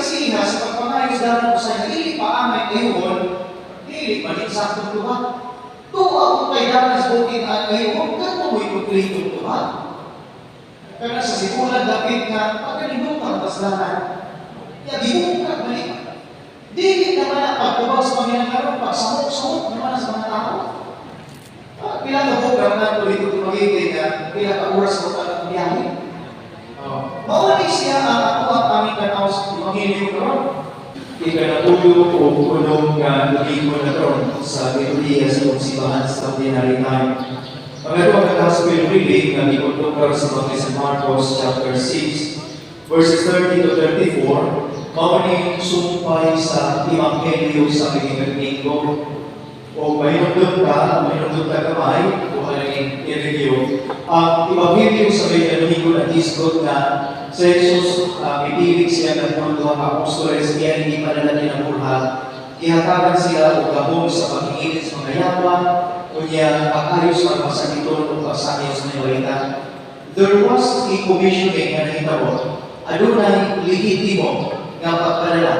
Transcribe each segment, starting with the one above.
siya sa pagpangayos dalan sa dili pa angay ayuhon, dili man eksaktong tubag. Tuwa kung kay dalan sa bukid ang ayuhon, kadto mo'y konkretong tubag. Kana sa sibulan dapit nga pagkalindutan tas dalan. Ya gibungkag balik. Dili naman ang pagtubag sa Panginoon karon pagsamok-samok naman sa mga tao. Ah, pila ka buok na tuloy ko tumagiti nga pila ka oras mo ang biyahe. Oh. Mao ni siya ang ako ang aming tanaw sa Ebanghelyo karon. Ikanatulo o unong nga Domingo na karon sa liturhiya sa atong simbahan sa ordinary time. Ang ato ang gospel reading nga gikontukar sa mga San Marcos chapter 6 verses 30 to 34 mao ni sumpay sa Ebanghelyo sa mining Domingo. O mainumdum ta gamay, o aning i-review. Ang Ebanghelyo sa may Domingo na hisgot nga sa Jesus, mipilig siya ng mga apostoles, iya hindi padala kinamulha. Ihatagan sila og gahom sa paghingilit sa mga yawa, unya pag-ayos sa masakiton o pagsangyaw sa mga balita. There was a commissioning nga nahitabo. Adunay lehitimo nga pagpadala.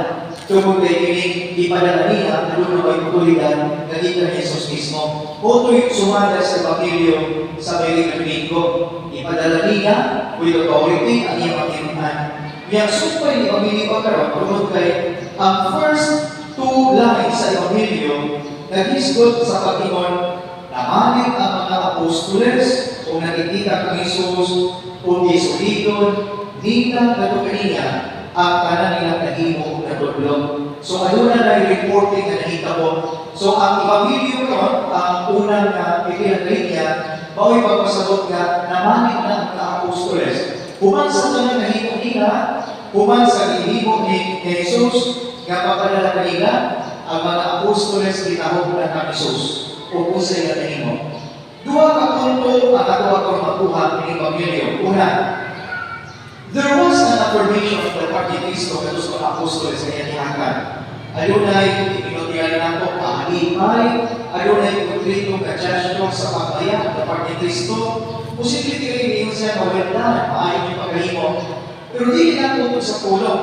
Tungod kay kining ipadala niya, adunay may otoridad nga gikan ni Jesus mismo. Utoy sumada sa Ebanghelyo sa may Domingo. Ipadala niya with authority ang iyang mga. Yang sumpay ni Ebanghelyo pa karon tungod kay ang first two lines sa Ebanghelyo naghisgot sa pag-ingon namalit ang mga apostoles o nakikita kang Jesus o gisulidon nila ngadto kaniya ang tanan nilang nahimo ug natudlo. So aduna na reporting nga nahitabo. So ang Ebanghelyo karon, ang unang nga pipila ka linya, mao'y pagpasabot nga namalit na ang mga apostoles. Human sa tanan nahimo nila, human sa gihimo ni Jesus nga papadala kanila, ang mga apostoles gitahog na kang Jesus o kung sa ila nahimo. Duha ka punto ang ato karon makuha ni Ebanghelyo. Una, there was an affirmation of the part ni Cristo kadto sa mga apostoles nga iyang gihatag. Adunay ipinultihan nato pahalipay, adunay konkreto nga judgment sa pagmaya the part ni Cristo. Posible kay niyon siya nga well done, maayo yung pagkahimo. Pero dili na tungkol sa pulong.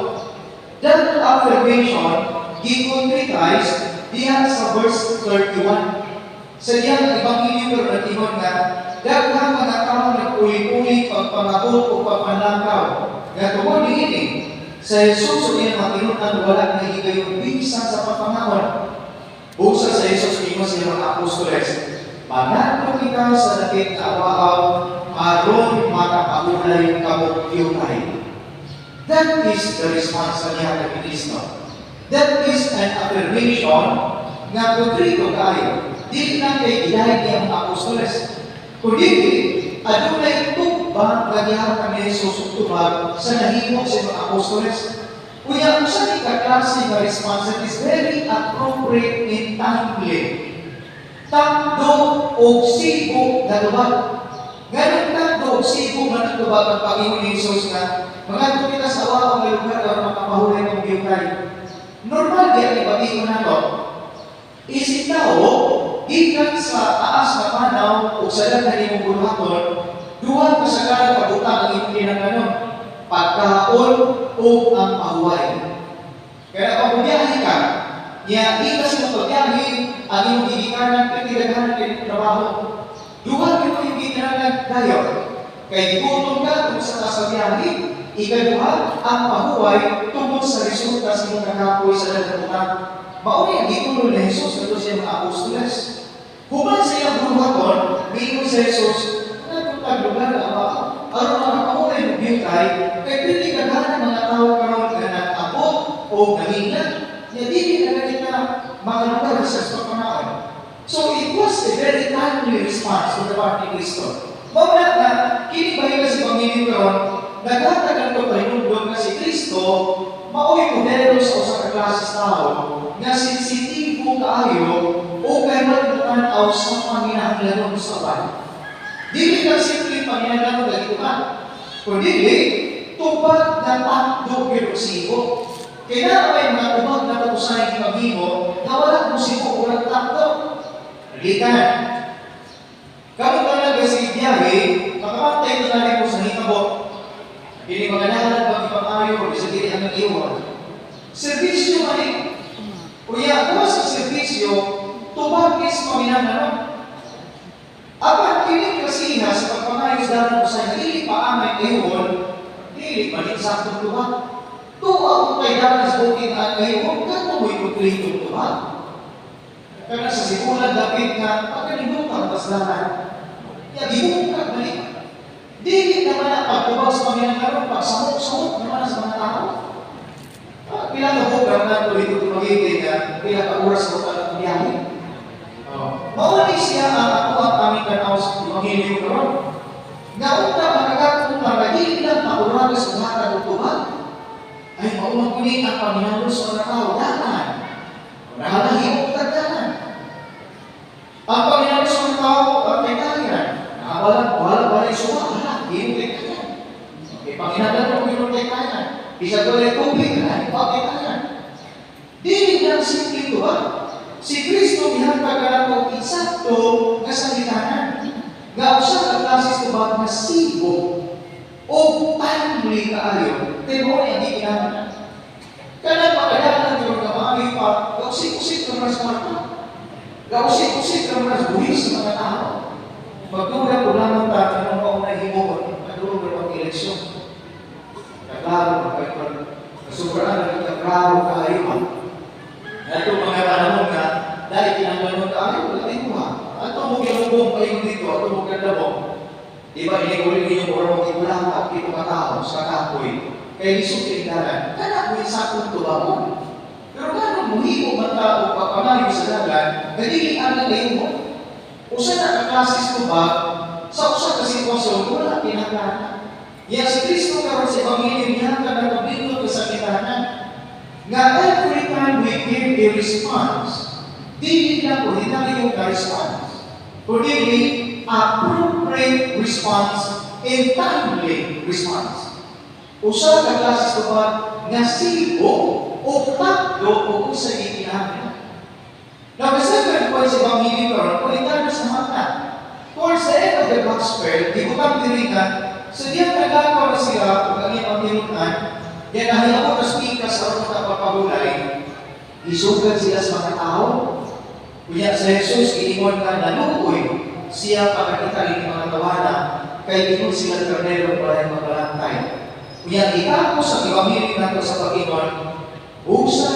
That affirmation gi-concretize diha sa verse 31. Sa diyang Ebanghelyo pero nag-ingon nga daghang mga tao nagpuli-puli pagpangabot o pagpanlakaw. Nga tungod niini sa Jesus o iyang mga tinunan wala na higayon bisan sa pagpangaon. Busa sa Jesus ingon sa iyang mga apostoles, "Mangadto kita sa dapit nga awaaw aron makapahulay kamo yutay." That is the response sa niya ni Kristo. That is an affirmation nga konkreto kaayo. Dili lang kay gidahig niya mga apostoles. Kundi adunay tugba nga gihatag ni Jesus ug tubag sa nahimo sa mga apostoles. Unya usa ni ka klase nga response that is very appropriate and timely. Takdo og sibo nga tubag. Nganong takdo og sibo man ang tubag ang Panginoon ni Jesus nga mangadto kita sa awaw nga lugar aron makapahulay ng biyutay? Normal di ang ibabiko nato. Isip tao, gikan sa taas na panaw o sa daghan nimong buhaton, duha ka sagara ka butang ang imong kinahanglanon: pagkaon o ang pahuway. Kaya pag bumiyahe ka, niya di ka sa pagbiyahe, ang imong gigikanan, kay daghan kay trabaho. Duha gyud yung gikinahanglan dayon. Kay gigutom ka kung sa taas sa biyahe, ikaduha, ang pahuway tungod sa resulta sa imong kakapoy sa daghang butang. Mao ni ang gitulon ni Jesus kadto sa iyang mga apostoles. Human sa iyang buhaton, miingon sa Jesus, "Ngadto tag lugar nga awaw aron makapahulay mo biyutay kay pwede daghan ang mga tao karon nga nag-abot o nahingla. Nya dili na kita makalugar sa pagpanaon." So it was a very timely response to the part ni Kristo. Mao na nga, kini ba sa Panginoon karon, naghatag ang pahinumdom nga si Kristo mao'y modelo sa usa ka klase sa tao nga sensitibo kaayo o kay magtanaw sa panginahanglanon sa uban. Dili lang simple panginahanglanon nga gituman, kundi tubag na takdo gyud og sibo. Kay naa may mga tubag na katusay gipaghimo nga wala mo sibo o walang takdo. Gikan. Kamo tanan kasi biyahe, makabantay ko na ko sa hitabo. Dili maganahan pag ipang-ayo o bisa dili ang iwan. Serbisyo man ni. Unya, gawas sa serbisyo, tubag is panginahanglan. Apan kini klasiha sa pagpangayo sa dalan sa dili pa angay ayuhon, dili man ni saktong tubag. Tuwa kung kay dalan sa bukid ang ayuhon, kadto mo'y kompletong tubag. Kana sa sibulan dapit nga pagkanindutang tas dalan. Ya gibungkag balik. Dili naman na pagtubag sa panginahanglan, pagsamok-samok naman sa mga tao. Ah, pila ka buok na tuloy ito tumagiti nga pila ka oras mo pa biyahe. Oh. Mao ni siya ang ako ang aming tanaw sa Ebanghelyo karon. Nga unta makakatong nga dili lang pakurado sa hatag og tubag. Ay, mao man kuni ang panginahanglan sa mga tao dalan. Nahalahimo tag dalan. Ang panginahanglan sa mga tao ang kay tayan. Wala wala wala suwa, wala himo kay tayan. Okay, panginahanglan mo himo kay tayan. Bisag wala tubig, ay pa kay tayan. Dili lang simple ito ba? Si Kristo mihatag kanato insakto nga sangitanan. Nga usa ka klase tubag nga sigo o timely kaayo. Kay mao ni ang gikinahanglan. Kanang makadalan karon nga maayo pa, gausik-usik ka man sa kwarta. Gausik-usik ka man sa buhis sa mga tao. Magduda ko lamang ta anong mao na himuon, madulog ra ang eleksyon. Klaro, kasubraan ang klaro kaayo ba? Ato mga panahon nga dahil kinahanglan mo kaayo, wala tayo kuha. Ato mo ginubong kayo dito, ato mo gandabong. Di ba inigulin ninyo mo mo gibulaka, pito ka tao sa kapoy. Kay lisod kay dalan. Kana mo sakong tubabon. Pero ngano muhimo man tao pagpangayo sa dalan, nga dili ang mo. Usa na ka klases tubag sa usa ka sitwasyon wala kinahanglan. Ya si Kristo karon sa Ebanghelyo niya ka nagpindot sa sakitanan. Nga every time we give a response, dili lang ordinaryo nga response, kundi appropriate response and timely response. Usa ka klase tubag nga sigo o takdo o usa gikinahanglan. Now, the second point sa Ebanghelyo karon, palitan sa mata. Towards the end of the Gospel, gibutang diri nga sa diyang naglakaw na sila ug ang iyang tinun-an, yan nahihabo na speaker sa aron ta pagpahulay, isugat sila sa mga tao. Unya sa Jesus, giingon nga naluoy siya pagkakita ini mga tawana, kay ingon sila karnero para mabalantay. Unya gitapos sa Ebanghelyo nato sa pag-ingon, busa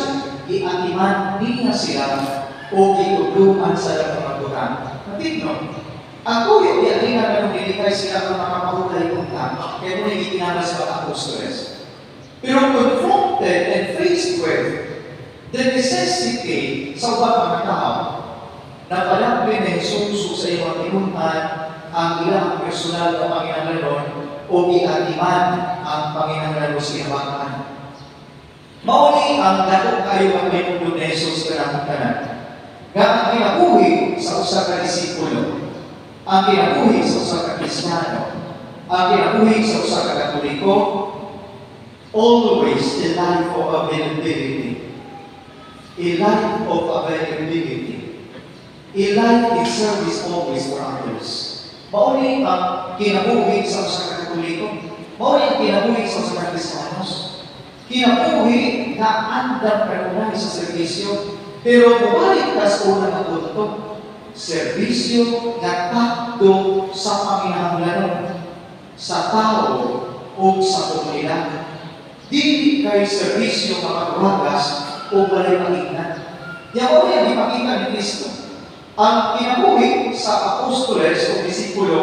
giatiman niya sila o gitudluan sa ilang mga butang. Matigno. Ang tuyo di alina na nung nilikay sila ang makapahulay unta, kaya mo gikinahanglan sa mga apostoles. Pero confronted and faced with the necessity sa ubang mga tao, napalakbi ni Jesus sa iyong tinun-an ang ilang personal na panginahanglanon o giatiman ang panginahanglanon sa iyang. Mao ni ang dako kayo ang pahinungdon ni Jesus kanang tanan. Nga ang kinabuhi sa usa ka disipulo, ang kinabuhi sa usa ka Kristiyano, ang kinabuhi sa usa ka Katoliko, always a life of availability. A life of availability. A life in service always for others. Mao ni ang kinabuhi sa usa ka Katoliko. Mao ni ang kinabuhi sa usa ka Kristiyanos. Kinabuhi nga andam kanunay sa serbisyo, pero mubalik tas una nga punto, serbisyo nga takdo sa panginahanglanon sa tao o sa komunidad. Dili kay serbisyo nga maguragas o walay maignan. Yaw ang ipakita ni Kristo. Ang kinabuhi sa apostoles o disipulo,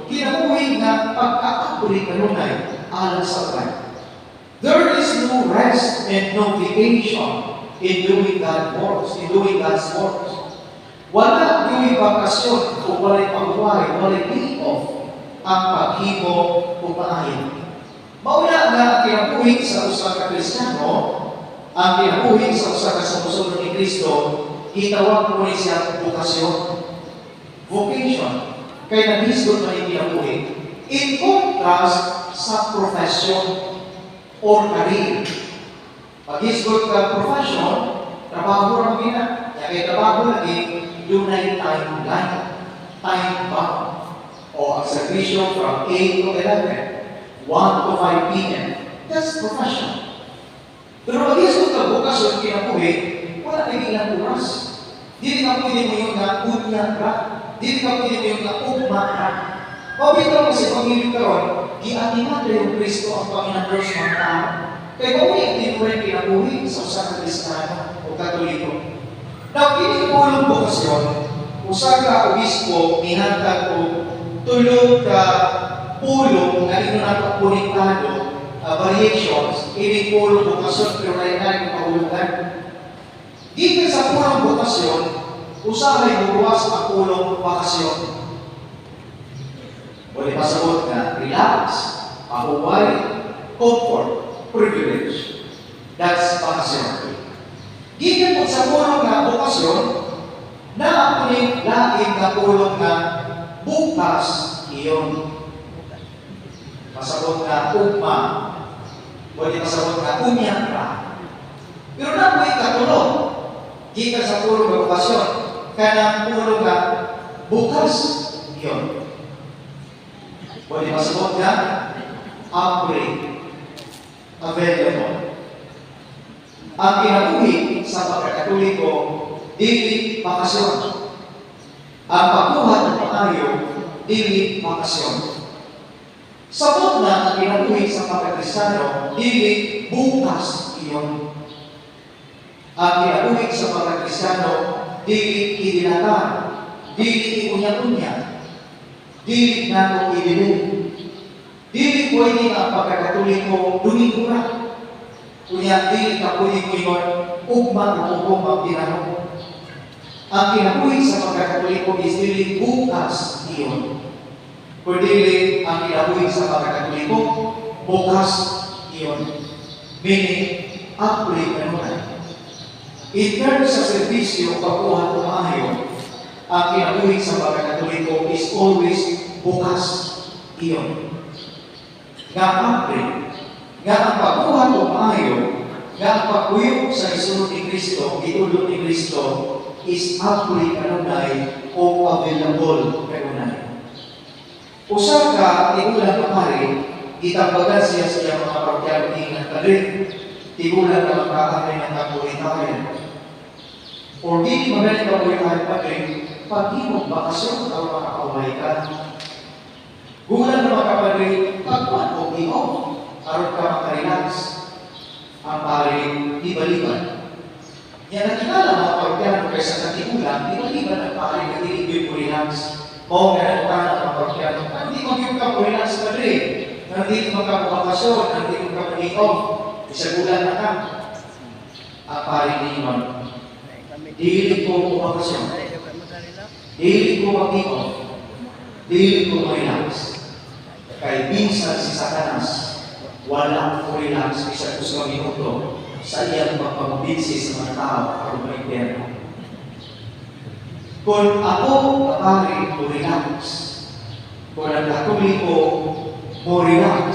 kinabuhi nga pagkaabri kanunay alang sa uban. There is no rest and no vacation in doing God's works, in doing God's works. Wala gyuy bakasyon o walay paghuway, walay day off ang paghimo o paayo. Mauna nga ang kinabuhi sa usa ka Kristiyano, ang kinabuhi sa usa ka sumusunod ni Kristo, gitawag mo ni siya bokasyon. Vocation. Kay naghisgot man yung kinabuhi. In contrast sa profession or career. Paghisgot ka profession, trabaho ra man na. Kaya kay trabaho lagi, dunay timeline, time bound. O ang serbisyo from 8 to 11, 1 to 5 p.m. That's profession. Pero paghisgot ka bokasyon kinabuhi, wala na ilang oras. Dili ka pwede moingon nga unya ra. Dili ka pwede moingon nga ugma ra. O bitaw mo sa Ebanghelyo karon, giatiman yung Kristo ang panginandros mga tao. Kay mao ni tinuring kinabuhi sa usa ka Kristiyano o Katoliko. Now, kini pulong bokasyon, usa ka obispo nihatag og tulo ka pulong nga ingon nato konektado, variations ini pulong bokasyon, pero lain na yung kahulugan. Gikan sa pulong bokasyon, usahay mubuwas ang pulong bakasyon. Pwede pasabot nga relax, pahuway, comfort, privilege. That's bakasyon. Gikan po sa pulong nga bokasyon, naa po ning lain nga pulong nga bukas iyon. Pasabot nga ugma, pwede pasabot nga unya ra. Pero naa po'y katulo, gikan sa pulong nga bokasyon, kanang pulong nga bukas iyon. Pwede pasabot nga upgrade, available. Ang kinabuhi sa pagkakatoliko, dili bakasyon. Ang pagbuhat ng maayo, dili bakasyon. Sabot na ang kinabuhi sa pagkakristiyano, dili bukas iyon. Ang kinabuhi sa pagkakristiyano, dili idilatan, dili iunya-unya, dili nato i-delay. Dili pwede ang pagkakatoliko Domingo ra. Unya, dili ka pwede moingon, ugma o ugma tinanong. Ang kinabuhi sa pagkakatoliko is dili bukas iyon. Kundi dili ang kinabuhi sa pagkakatoliko, bukas iyon. Meaning, upgrade kanunay. In terms sa serbisyo, pagbuhat o maayo, ang kinabuhi sa pagkakatoliko is always bukas iyon. Nga upgrade, nga ang pagbuhat o maayo, nga ang pagpuyo sa isunod ni Kristo, gitudlo ni Kristo, is upgrade kanunay o available kanunay. Usa ka tigulang nga pari, gitambagan siya sa iyang mga parokyano ingon, "Padre, tigulang na magkakatay ng kapuritarian. Or dili magaling kapuritarian, Padre, paghimog bakasyon aron makakaulay ka. Gulang na ka, Padre, pagkuhan og i-off aron ka makarelax." Ang pare, ibaliban. Yan nakilala mga parokyano kaysa katigulang, ibaliban ang pare nga dili gyud mo relax. Mao nga nangutana ang mga parokyano, "Hindi mo gyud ka mo relax, Padre. Nandito man ka mo bakasyon, nandito ka mo i-off. Isa gulang na ka." Ang pare niingon, "Dili ko mo bakasyon. Dili ko mag-i-off. Dili ko mo-relax. Kay bisan si Satanas, wala ko relax bisan usa ka minuto sa iyang pagpamabinsi sa mga tao aron maimpyerno. Kung ako, pare, mo relax, kung ang Katoliko mo relax,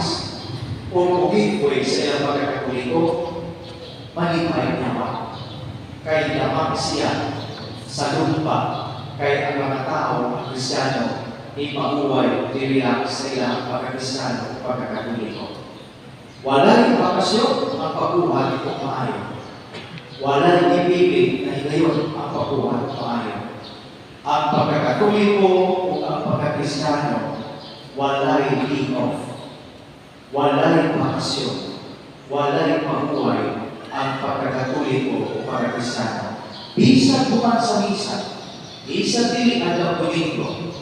o mo give sa iyang pagkakatoliko, malipay niya ba? Kay lamang siya sa lupa, kay ang mga tao, ang Kristiyano, ipahuway, relax sa ilang pagkakristyano o pagkakatoliko. Walay bakasyon ang pagbuhat o maayo. Walay ipili na higayon ang pagbuhat o maayo. Ang pagkakatoliko o ang pagkakristyano, walay day off. Walay bakasyon. Walay pahuway ang pagkakatoliko o pagkakristyano. Bisan human sa misa, bisan dili adlaw Domingo,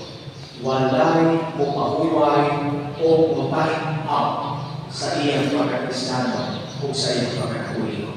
walay mupahuway o mo time out sa iyang pagkakristyano o sa iyang pagkakatoliko.